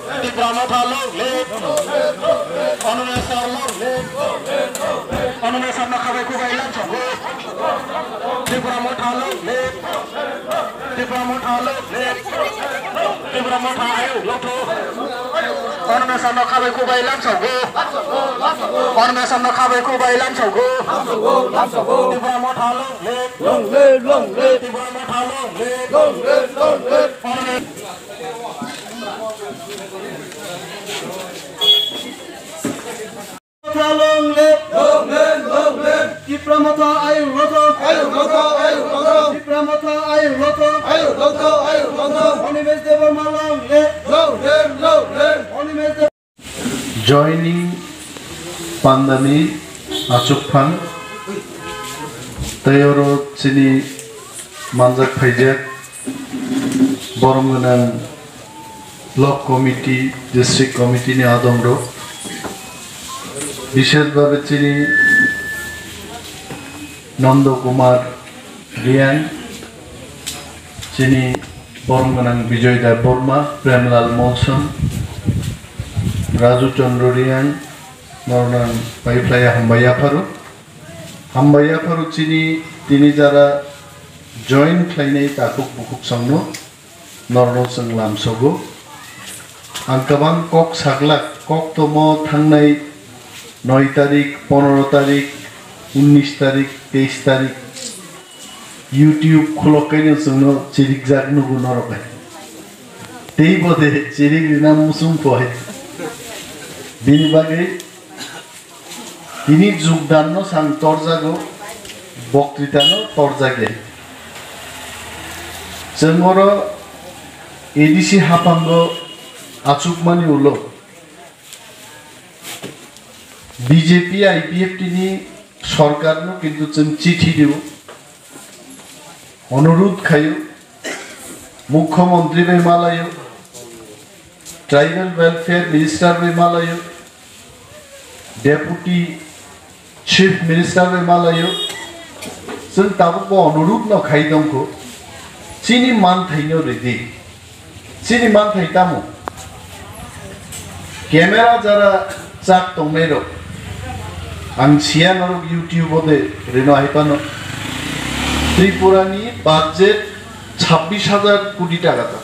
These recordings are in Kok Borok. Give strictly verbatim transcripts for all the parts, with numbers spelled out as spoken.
Tipra Motha long live. Animesh sir long live. Animesh sir no khabai kubai lam sogo. Tipra Motha long live. Tipra Motha long live. Tipra Motha ayuk lotho. Animesh sir no khabai kubai lam sogo. Animesh sir no khabai kubai lam sogo. Tipra Motha long live. Long live, long live. Tipra Motha long live. Long live, long live. Long live! Long live! Long live! Tipra Motha ayuk lotho! Ayuk lotho! Ayuk lotho! Tipra Motha ayuk lotho! Ayuk lotho! Ayuk lotho! Animesh Debbarma long live! Long live! Long live! Animesh Deb- Joining pandani achukphang tei oro chini manjak phaijak borom gwnang block committee, district committee ni adongrok, bishesh bhabe chini Nondo Kumar Riang, chini borom gwnang Bijoy Debbarma, Premlal Molsom, Raju Chandra Riang, nornang pai phlaiya hambai yapharo. Hambai yapharo chini tini jara join khlainai takhuk bukhuk songno norno chwng lamsogo. Ang kwbang kok saglak, kok tomo thangnai noi tarik, pondro tarik, unnish tarik, teis tarik YouTube khulok kaino chwngno chirikjak nugo norok hai. Tei bode chirik rina musung poi. Bini bagwi tini jugdanno sang torjago, boktritano torjagya. Chwng oro A D C haphango achukmani ulo B J P I P F T ni sorkarno kintu chwng chithi rio, onurudh khaio, Mukhyamantri bai malaio, Tribal Welfare Minister bai malaio, Deputy Chief Minister bai malaio, chwng tabukbo onurudh no khai tongkho, chini manthaino ridi. Chini manthai tamo? Camera jara chak tongnai rok, ang siya norok YouTube o de rino hai phano. Tripura ni budget chabbish hajar koti taka ta.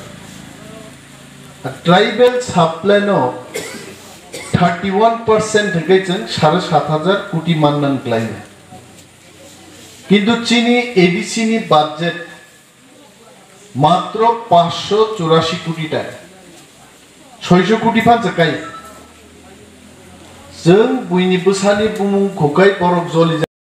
Tribal sub plan o thirty one percent hwnkhe chwng sare sat hajar koti manna wngkhlaina. Kintu chini A D C ni budget matro paanch sho churashi koti taka, soi sho koti phan se kai. Chwng buini bwsani bumung khukai borok joli